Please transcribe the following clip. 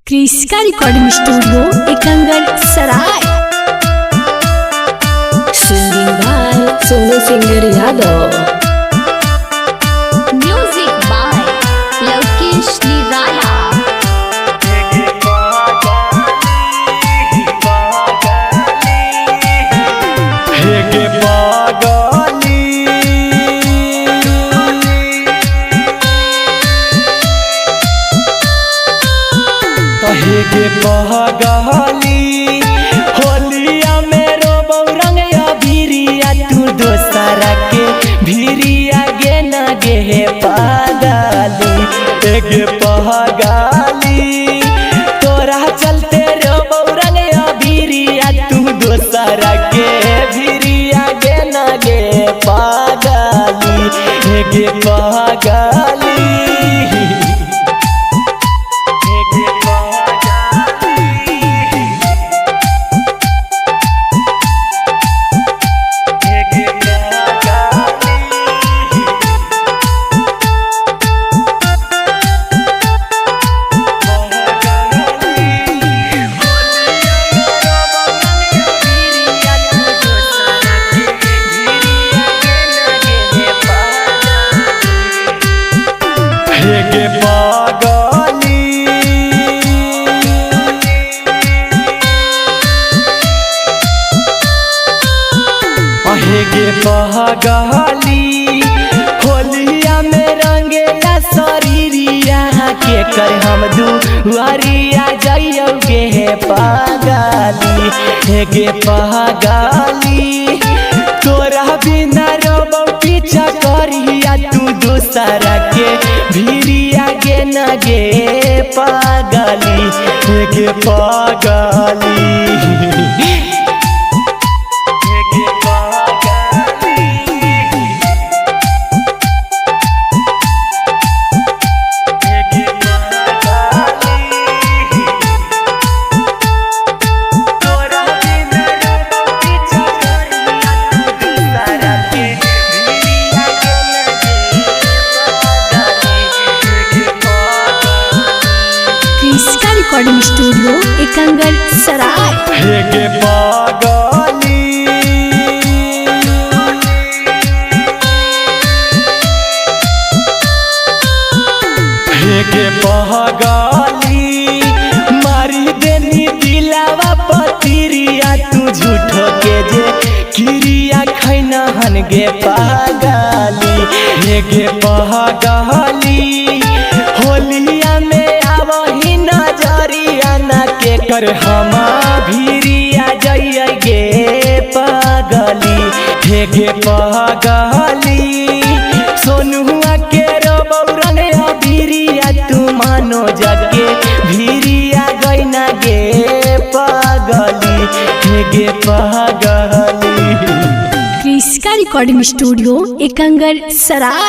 Krishka recording studio Ekangar Sarai. Singing by Sonu singer Yadav. Music by Lavkesh Nirala. हे गे पागली तो हे गे पागली होलिया मेरो बौरंग भिरिया तू दोसरा के भिरिया गे ना गे हे पागली। हे गे पागली तोरा चलते रो बौरंग भिरिया तू दोसरा के भिरिया गे ना गे पागली। हे गे पागली। हे गे पागली। हे गे पागली। हे गे पागली हे गे पागली होलिया में रंगेला शरीरिया के कर हम दुआरिया जाइयो गे हे पागली। हे गे पागली तोरा बिना रोबो पीछा करिया तू दूसरा के भिरिया गे ना गे पागली। हे गे पागली। हे गे पागली। हे गे पागली। तोरा बिना रोबो पीछा करिया तू दूसरा के भिरिया गे ना गे पागली। हे गे पागली। कृष्णा रिकॉर्डिंग स्टूडियो एकंगल सराय। हे गे पागली हे गे पागली मारी देनी दिलावा पतिरिया तू झूठो के जे किरिया खैना हन गे पागली। हे गे पागली होलिया में आवही नजरिया ना के कर हमा भिरिया जइया गे पागली। हे गे पागली सोनुआ के रोबौरन भिरिया तू मानो जगे भिरिया गइना गे पागली। हे गे पागली। कृष्णा रिकॉर्डिंग स्टूडियो एकंगल सराय।